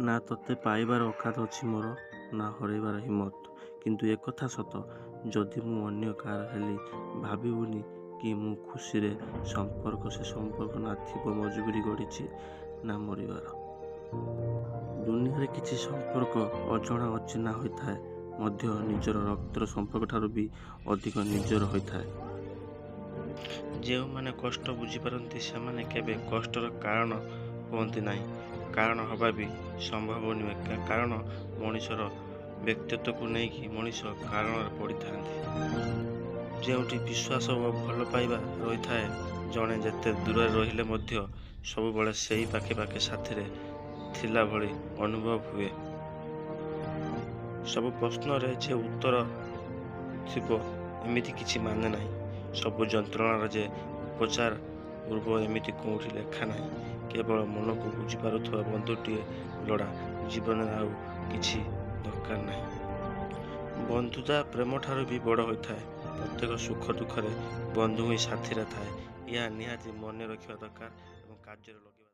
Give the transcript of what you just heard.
ନା ତୋତେ ପାଇବାର ଔକାତ ଅଛି ମୋର, ନା ହରେଇବାର ହିମ୍ମତ। କିନ୍ତୁ ଏକଥା ସତ, ଯଦି ମୁଁ ଅନ୍ୟ କାହାର ହେଲି, ଭାବିବୁନି କି ମୁଁ ଖୁସିରେ। ସମ୍ପର୍କ ସେ ସମ୍ପର୍କ ନା ଥିବ ମଜବୁରି ଗଢ଼ିଛି, ନା ମରିବାର। ଦୁନିଆରେ କିଛି ସମ୍ପର୍କ ଅଜଣା ଅଚିହ୍ନା ହୋଇଥାଏ ମଧ୍ୟ ନିଜର ରକ୍ତର ସମ୍ପର୍କଠାରୁ ବି ଅଧିକ ନିଜର ହୋଇଥାଏ। ଯେଉଁମାନେ କଷ୍ଟ ବୁଝିପାରନ୍ତି, ସେମାନେ କେବେ କଷ୍ଟର କାରଣ ହୁଅନ୍ତି ନାହିଁ। କାରଣ ହେବା ବି ସମ୍ଭବ ନୁହେଁ, କାରଣ ମଣିଷର ବ୍ୟକ୍ତିତ୍ୱକୁ ନେଇକି ମଣିଷ କାରଣରେ ପଡ଼ିଥାନ୍ତି। ଯେଉଁଠି ବିଶ୍ୱାସ ଓ ଭଲ ପାଇବା ରହିଥାଏ, ଜଣେ ଯେତେ ଦୂରରେ ରହିଲେ ମଧ୍ୟ ସବୁବେଳେ ସେଇ ପାଖେ ପାଖେ ସାଥିରେ ଥିଲା ଭଳି ଅନୁଭବ ହୁଏ। ସବୁ ପ୍ରଶ୍ନରେ ଯେ ଉତ୍ତର ଥିବ, ଏମିତି କିଛି ମାନେ ନାହିଁ। ସବୁ ଯନ୍ତ୍ରଣାର ଯେ ଉପଚାର ପୂର୍ବ, ଏମିତି କେଉଁଠି ଲେଖା ନାହିଁ। କେବଳ ମନକୁ ବୁଝିପାରୁଥିବା ବନ୍ଧୁଟିଏ ଲୋଡ଼ା, ଜୀବନରେ ଆଉ କିଛି ଦରକାର ନାହିଁ। ବନ୍ଧୁତା ପ୍ରେମଠାରୁ ବି ବଡ଼ ହୋଇଥାଏ। ପ୍ରତ୍ୟେକ ସୁଖ ଦୁଃଖରେ ବନ୍ଧୁ ହିଁ ସାଥିରେ ଥାଏ, ଏହା ନିହାତି ମନେ ରଖିବା ଦରକାର ଏବଂ କାର୍ଯ୍ୟରେ ଲଗାଇବା